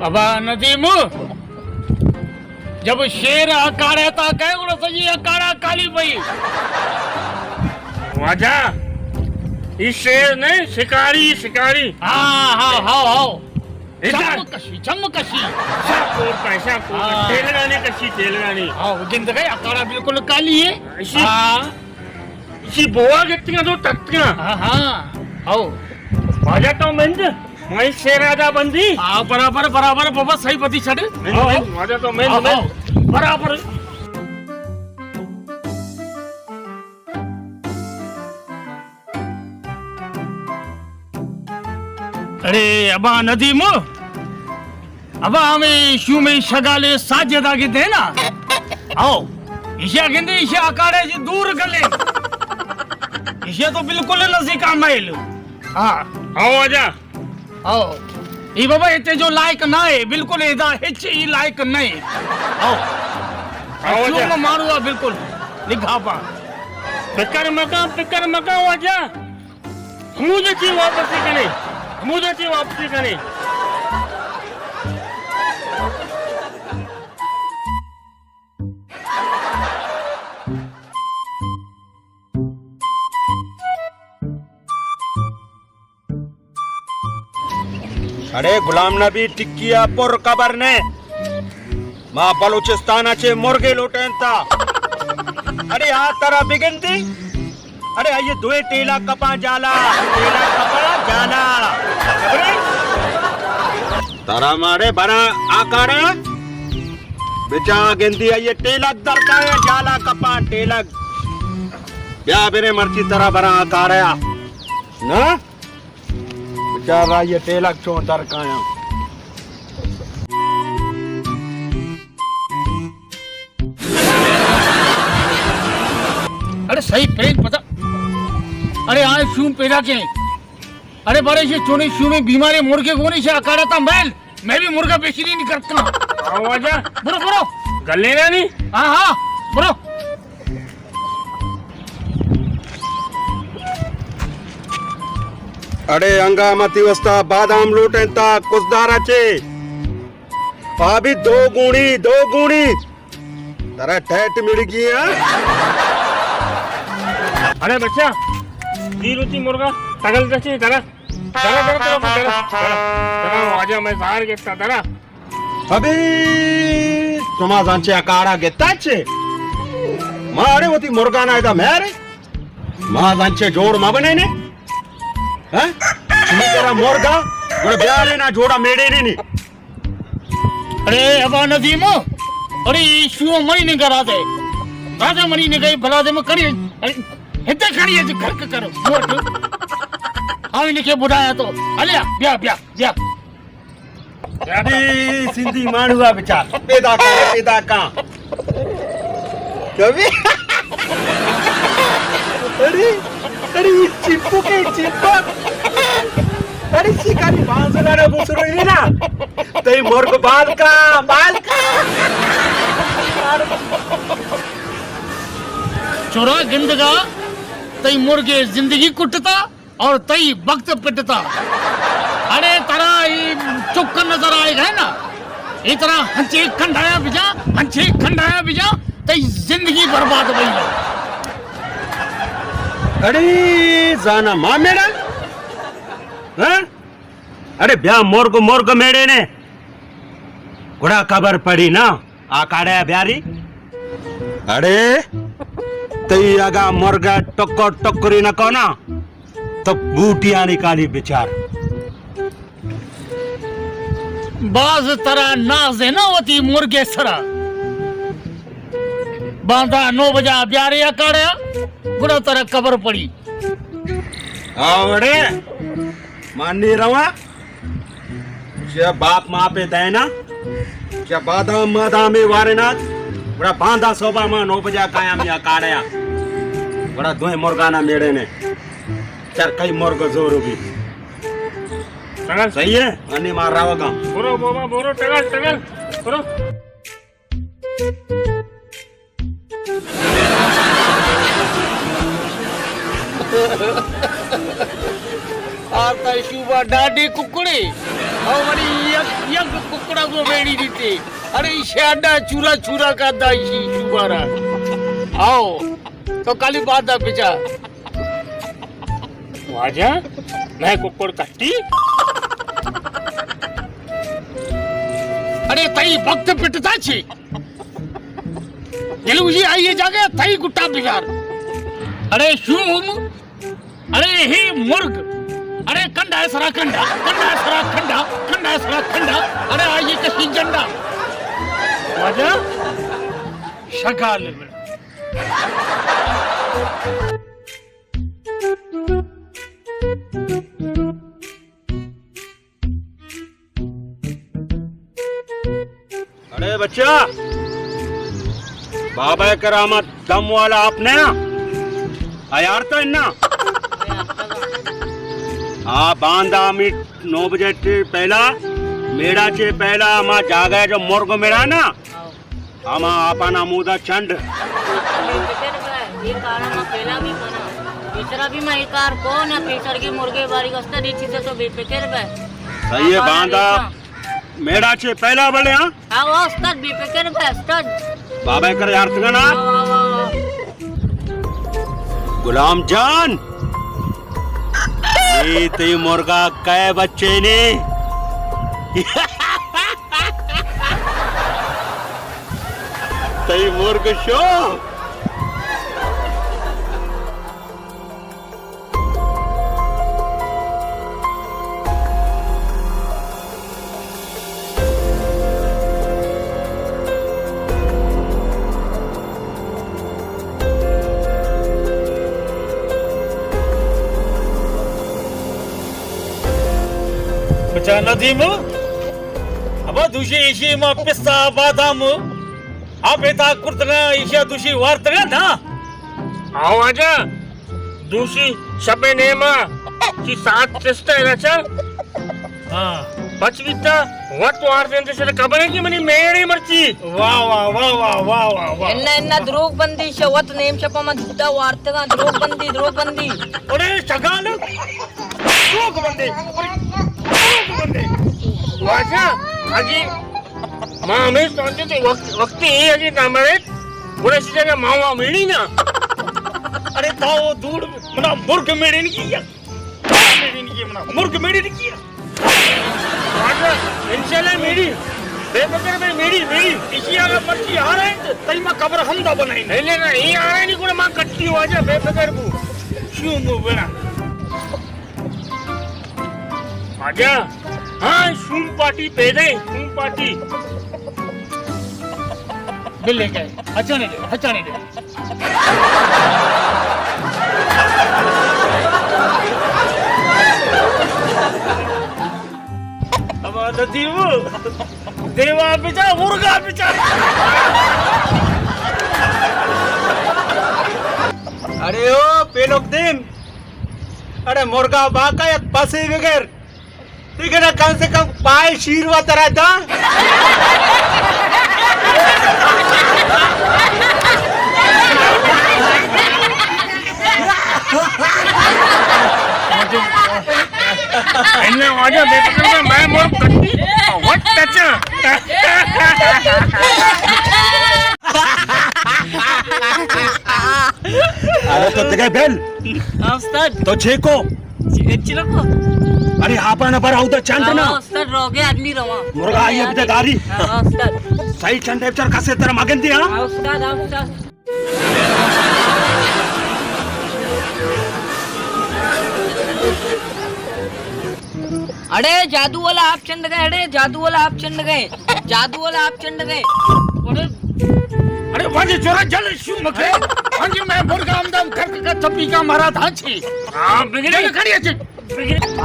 ابا ندیم، جب شیر اکاڑا تا کئے، گڑا سجی اکاڑا کالی بئی۔ واجہ، ای شیر نہیں، شکاری، شکاری۔ ہاں، ہاں، ہاں، ہاں۔ ادھر۔ چم کشی، چم کشی۔ شاکور کا، شاکور کا۔ ہاں۔ ٹیلگانی کشی، ٹیلگانی۔ ہاں، گند گئے، اکاڑا بالکل کالی ہے۔ اسی، ہاں۔ اسی بوا گتیاں تو تتیاں۔ ہاں، ہاں۔ آؤ۔ واجہ تو مند۔ مئی شیرادا بندی۔ آ، برابر، برابر، بابا، صحیح پتی چھڑ۔ مند، آؤ، مند، آؤ۔ واجہ تو مند، آؤ، مند۔ آؤ۔ برابر۔ اڑے ابا ندیم، ابا ہمیں شومیں شگالے ساجدا گندے نا۔ آؤ، ایشا گندے، ایشا اکاڑے جی دور گلے۔ ایشا تو بالکل نزدیک آ میل۔ ہاں۔ آؤ واجہ۔ او، ای بابا، اتے جو لائق نہ ہے، بالکل ادا ہچ ای لائق نہ ہے۔ او۔ او، چون جا۔ ماروا بالکل لکھا پا۔ فکر مکان، فکر مکان واجہ۔ ہمودا چی واپسی کنے، ہمودا چی واپسی کنے۔ اڑے غلام نبی، ٹکی ءَ پر قبر نے۔ ما بلوچستان ءَ چہ مرگے لوٹینتا۔ اڑے آ ترا بگندی؟ اڑے آئی دوئیں ٹیلگ کپاں جالا، ٹیلگ کپاں جالا۔ خبرے؟ ترا مارے برا آ کارا۔ بچا گندی آئی ٹیلگ درکایا، جالا کپاں ٹیلگ۔ بیا برے مرچی ترا برا آ کارا۔ نا؟ بچار آئی ٹیلگ چون درکایاں۔ اڑے صحیح پرین پتا۔ اڑے آئے شوم پیدا کے۔ اڑے بارے سے چونے شومیں بیمارے مرگے گونے سے اکاڑا تا میل۔ میں بھی مرگا پیشری نہیں کرتا۔ آواجا۔ برو، برو۔ گلے نا نہیں؟ ہاں، ہاں۔ برو۔ اڑے انگا متی وستا بادام لوٹینتا کزدارا چے۔ آ بھی دو گونی، دو گونی۔ ترا ٹیٹ مڑ گی، ہاں؟ اڑے بچہ، دیر ہوتی مرگا، تگل دچے، ترا۔ ترا، ترا، ترا، ترا، ترا، ترا، واجہ میں زہر گتا، ترا۔ ابھی شما زانچے اکاڑا گتا چے؟ ما اڑے وتی مرگانا ادا میارے؟ ما زانچے جوڑ ما بنے نے؟ ہاں؟ شما ترا مرگا، گڑا بیارے نا جوڑا میڑے نے نے۔ اڑے ابا ندیم، اڑے ایشو منی نگا راجے۔ راجا منی نگا بلا دے مکڑی۔ اڑے ہتے کھڑی ہے جو گھر کا کرو۔ موٹ۔ آوی نے کے بڑھایا تو۔ الیا، بیا، بیا، بیا۔ اڑے سندھی مانوا بچار۔ پیدا کا، پیدا کا۔ کبھی؟ اڑے، اڑے، چپو کے چپو۔ اڑے، شکاری بانزو لڑا بسرو ہی نا۔ تئی مرگ بال کا، بال کا۔ چورا گندگا، تئی مرگے زندگی کٹتا۔ اور تئی وقت پٹتا۔ اڑے ترا ای چک نظر آئے گا نا، ای ترا ہنچے کھنڈایا بجا، ہنچے کھنڈایا بجا، تئی زندگی برباد ہوئی ہے۔ اڑے زانا ما میڑا؟ ہاں؟ اڑے بیا مرگ، مرگ میڑے نے۔ گڑا خبر پڑی نا۔ آ کاڑے بیاری۔ اڑے، تئی اگا مرگ ٹکر ٹکری نہ کونا، تو بوٹیانی کالی بچار۔ باز ترا ناز ہے نا وتی مرگے سرا۔ باندا نو بجا بیارے آ کاڑے، گڑا ترا خبر پڑی۔ آوڑے، مانی رواں۔ چیا باپ ما پہ دینا، چیا بادام مادام وارنا، گڑا باندا صبح ما نو بجا کایاں میا کاڑیا، گڑا دوئیں مرگانا میڑے نے، چر کئی مرگ زور بھی۔ ٹگل۔ صحیح ہے؟ انی مار راوگا۔ برو بابا، برو، ٹگل، ٹگل، برو۔ آ تئی شوبا ڈاڈی ککڑی۔ او منی یک، یک ککڑا گوں میڑی دیتے۔ اڑے ایشی اڈا چورا چورا کا دا ایشی چوبارا۔ آؤ، تو کالی بات دا پچا۔ واجہ، میں ککڑ کٹی۔ اڑے تئی وقت پٹتا چی؟ دلوجی آئیے جاگے تئی گٹا بگار۔ اڑے شوم، اڑے ہی مرگ، اڑے کنڈا ہے سرا کنڈا، کنڈا ہے سرا کنڈا، کنڈا ہے سرا کنڈا، اڑے آئیے کشی جنڈا۔ واجہ، شگال۔ اڑے بچہ، بابا کرامت دم والا آپ نیا؟ آیارتا انا؟ آ باندا ہمیں نو بجے تے پہلا، میڑا چے پہلا ہما جاگہ جو مرگ میڑا نا، ہما آپانا مودا چنڈ۔ بے فکر بہ، اے کارا ما پہلا بھی کناں۔ پیسرا بھی ما اے کار کو نہ، پیسر کے مرگے باری گستا دی چیزا تو بے فکر بہ۔ صحیح ہے، باندا۔ میڑا چے پہلا بلے، ہاں؟ ہاں، واہ استاد، بے فکر بہ استاد۔ بابا کر یار تگنا۔ واہ، واہ، واہ، واہ۔ غلام جان، اے تئی مرگا کئے بچے نے؟ تئی مرگ شو۔ بچا ندیم، ابا دوشی ایشی ما پستہ بادام، آ پیدا کرتگا، ایشی دوشی وارتگا نا۔ آؤ واجہ، دوشی شپ نیما چی سات چست ہے نا چا؟ ہاں۔ پچ بیتا، وت وار دینتے سر قبر ہے کہ منی میڑے مرچی۔ واہ، واہ، واہ، واہ، واہ، واہ، واہ۔ انا، انا دروگ بندی شہ وت نیم شپا من جدا وارتگاں، دروگ بندی، دروگ بندی۔ اڑے شگال، دروگ بندے، دروگ بندے۔ واجہ، اگے ما ہمیں سوچے تھے وقت، وقت یہ ہے کہ نہ مرے، گڑا اسی جگہ ماوا میڑی نا۔ ارے تاو دور منا مرگ میڑے نہیں کیا۔ میڑے نہیں کیا منا، مرگ میڑے نہیں کیا۔ واجہ، انشاءاللہ میڑی، بے فکر بہ، میڑی، میڑی۔ اسی اگر مرچی آ رہے ہیں، تئی ما قبر ہم دا بنائی نہیں۔ نہیں، نہیں، نہیں، آ رہے نہیں، گڑا ما کٹی واجہ، بے فکر بو۔ شو مو بڑا۔ واجہ، ہاں، شوم پارٹی پیدا ہے، شوم پارٹی۔ بلے گئے، ہچانے دے، ہچانے دے۔ ہمارا دیو، دیوا بچا، مرگا بچا۔ اڑے او پیلوک دیم، اڑے مرگا باقا یک پسے بگر۔ ٹھیک ہے نا، کم سے کم پائے شیر و ترا دا۔ انہیں واجہ بے فکر میں، میں مور کٹی، وٹ ٹچ۔ ارے تو تگے بیل۔ ہاں استاد۔ تو چیکو۔ چی، چی رکھو؟ ارے آپانا بر آودا چنڈ نا۔ ہاں، استاد، روگے آدمی رواں۔ مرگا آئی ابھی داری۔ ہاں، استاد۔ صحیح چنڈ ہے، بچار کسے طرح مگن دی، ہاں؟ ہاں، استاد، ہاں، استاد۔ اڑے جادو والا آپ چنڈ گئے، اڑے جادو والا آپ چنڈ گئے، جادو والا آپ چنڈ گئے۔ اڑے، اڑے واجہ چورا جل شو مکے۔ ہاں جی، میں برگا آمدم کر کے چپی کا مارا تھا چھی۔ ہاں، بگڑے۔ جل کھڑی ہے چھی۔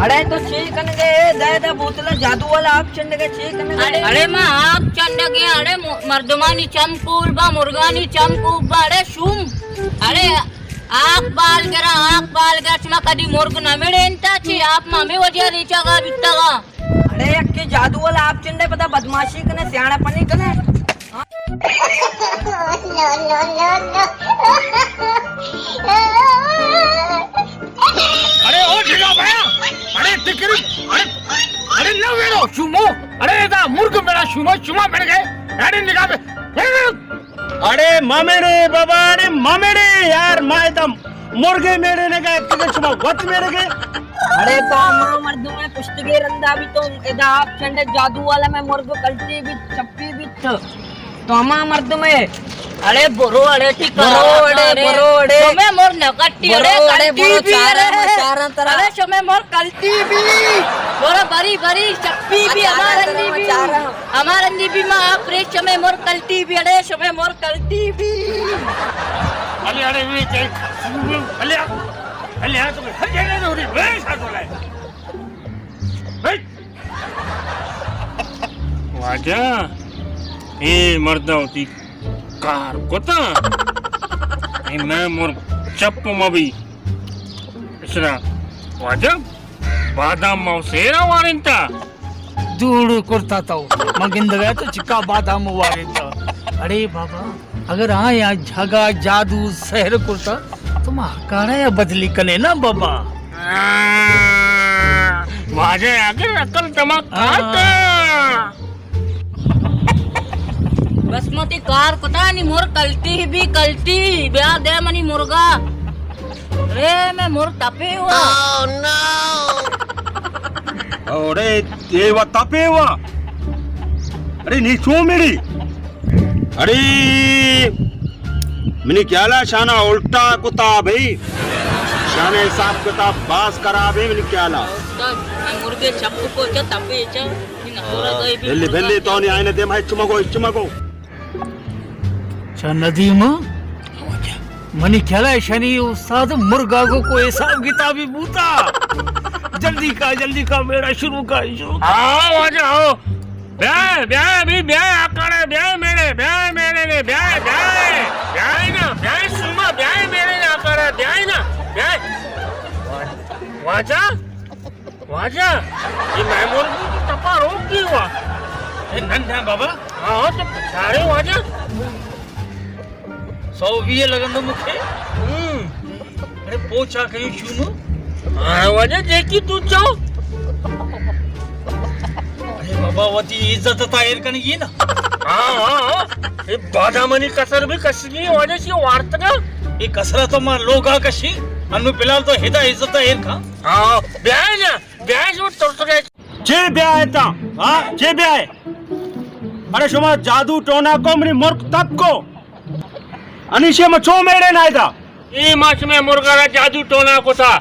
اڑے تو چے کنگے، دے دے بوتل جادو والا آپ چنڈگے، چے کنگے؟ اڑے، اڑے ما آپ چنڈگے، اڑے م-، مردمانی چم کول با، مرگانی چم کول با، اڑے شوم۔ اڑے آک بال گرا، آک بال گرا، شما کدی مرگ نہ مڑینتا چی؟ آپ ما ہمے وجہ ریچا گا بیتا گا۔ اڑے یکے جادو والا آپ چنڈے، پدا بدماشی کنے، سیاڑا پنی کنے۔ اڑے او ڈھگا بھیا، اڑے ٹکری، اڑے، اڑے نہ ویڑو، اڑے نگاہ بے۔ اڑے ممیڑے بابا، اڑے ممیڑے یار، ما ادا مرگے میڑے نگا، اتکے شما وت میڑے گے۔ اڑے تو ہما مردم ہے پشتگے رندا بھی تو ادا آپ چنڈے جادو والا میں مرگ کلٹی بھی چپی بھی تو۔ تو ہما مردمے۔ اڑے برو اڑے ٹھیک برو اڑے، برو اڑے۔ شمے مور نکٹی اڑے، برو اڑے، کلٹی برو بھی چارا اڑے۔ ما چارا ترا۔ اڑے شمے مور کلٹی بھی۔ برو بری بری چپی بھی ہمارا رنگی بھی۔ ہمارا رنگی بھی ما آپ ریچ شمے مور کلٹی بھی اڑے، شمے مور کلٹی بھی۔ اڑے اڑے بھی چاہیے۔ اڑے اڑے تو ہر جگہ تو رہی، ویسا تو لائے۔ واجہ، اے مردا وتی کار کتا، اے میں مر چپ مبی۔ اسرا واجہ، بادام ما سیرا وارنتا۔ دوڑ کرتا تو، من گندگا تو چکا بادام وارنتا۔ اڑے بابا، اگر آیا جھگا جادو سحر کرتا، تو ما کارا یا بدلی کنے نا بابا۔ واجہ اگر عقل دماغ کارتا۔ بس متی کار کتا نی مور کلٹی بھی کلٹی، بیا دے منی مرگا۔ اے میں مور تپے ہوا۔ اڑے اے وا تپے وا۔ اڑے نی چو میڑی۔ اڑے منی خیالا شانا الٹا کتا بھئی۔ شانا حساب کتاب باز خراب ہے منی خیالا۔ استاد، میں مرگے چپ کو چا تپے چا۔ بلی بلی تو نی آئینے دے، میں چمگو چمگو۔ چا ندیم؟ منی خیال ہے شنی استاد مرگا کو کوئی حساب کتابی بوتا۔ جلدی کا، جلدی کا، میڑا شروع کا، شروع کا۔ آؤ، واجہ، آؤ۔ بیا، بیا، بیا، بیا، آکڑا، بیا، میڑے، بیا، میڑے نے، بیا، بیا، بیا نا، بیا، شما، بیا، میڑے نے، آکڑا، بیا نا، بیا۔ واجہ؟ واجہ، اے مئے مرگی تپا روک کی ہوا؟ اے نن نہ بابا۔ ہاں، تو پچھاڑے واجہ۔ سو بھی یہ لگن دو مکھے۔ ہم۔ اڑے پوچا کہیں چونو؟ ہاں واجہ، جے کی تو چاو۔ اڑے بابا، وتی عزت تا ایر کنگی نا۔ ہاں، ہاں، ہاں۔ اے بادامانی کسر بھی کشگی واجہ، سی وارتگا۔ اے کسرا تو ما لوگا کشی۔ انو بلال تو ہدا عزت ایر کھا۔ ہاں، بیا نا۔ بیا شو ترسگے۔ چے بیا ہے تا؟ ہاں، چے بیا ہے؟ اڑے شما جادو ٹونا کو منی مرگ تپ کو۔ انیشے ما چو میڑے نائدا۔ اے ما شمے مرگا را جادو ٹونا کتا۔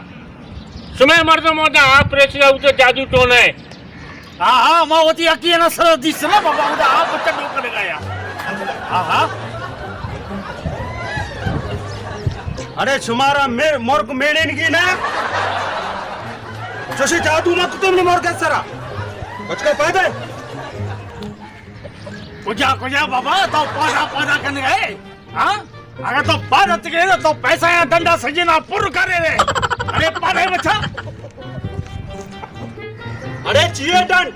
شمے مردم ہوتا آپ ریچگا ہوتا جادو ٹونا ہے۔ ہاں، ہاں، ما وتی اکی نا سر دیس نا بابا، ہوتا آپ بچہ ٹوکنے گیا۔ ہاں، ہاں۔ اڑے شمارا میر-، مرگ میڑینگی نا؟ چوشی جادو نہ کتو منی مرگ سرا۔ بچکا پیدا ہے؟ کجا، کجا بابا، تو پادا، پادا کنگے؟ ہاں؟ اگر تو پادا تکے تو پیسہ یا ڈنڈا سجنا پر کرے رے۔ اڑے پادا بچا۔ اڑے چیئے ڈنڈ؟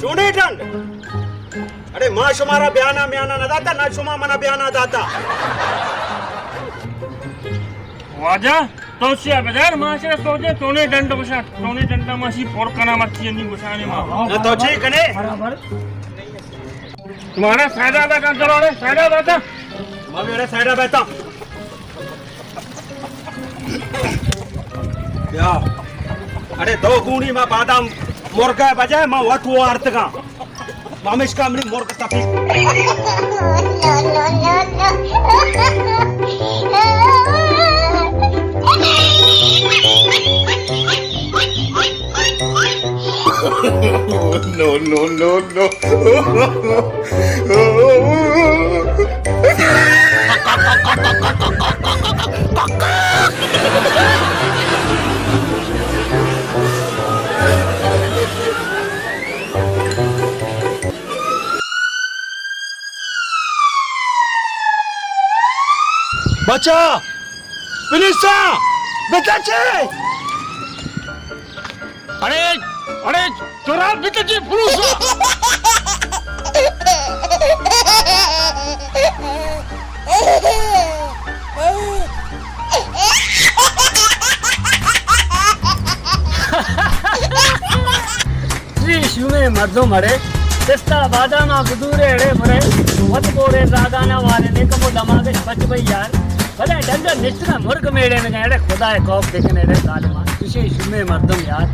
چونی ڈنڈ؟ اڑے ما شمارا بیانا میانا نہ داتا، نہ شما منا بیانا داتا۔ واجہ، تو چیا بدار، ما شرا سوچے، تونے ڈنڈ بشا، تونے ڈنڈا ما شی پور کنا مرچی نہیں بشانے ما۔ نہ تو چی کنے؟ تمہارا سائیڈا بیٹھا، چلو اڑے، سائیڈا بیٹھا۔ ما بھی اڑے سائیڈا بیٹھا۔ بیا۔ اڑے دو گونی ما بادام مرگا بجائے ما وت وارتگا۔ پمیشکا منی مرگ تپی۔ No, no, no, no. بچا! پلیسا! بچا چے؟ اڑے، اڑے، چورا بچا چے پلیسا! اے شومیں مردم اڑے، پستہ باداماں بدورے اڑے برے، وت بورے زاگانا وارے نے کمو دماغش پچ بئی یار۔ بلے ڈنگر نشتگاں مرگ میڑینگاں، اڑے خدا ء خوف بکن اڑے ظالمان، چشیں شومیں مردم یار۔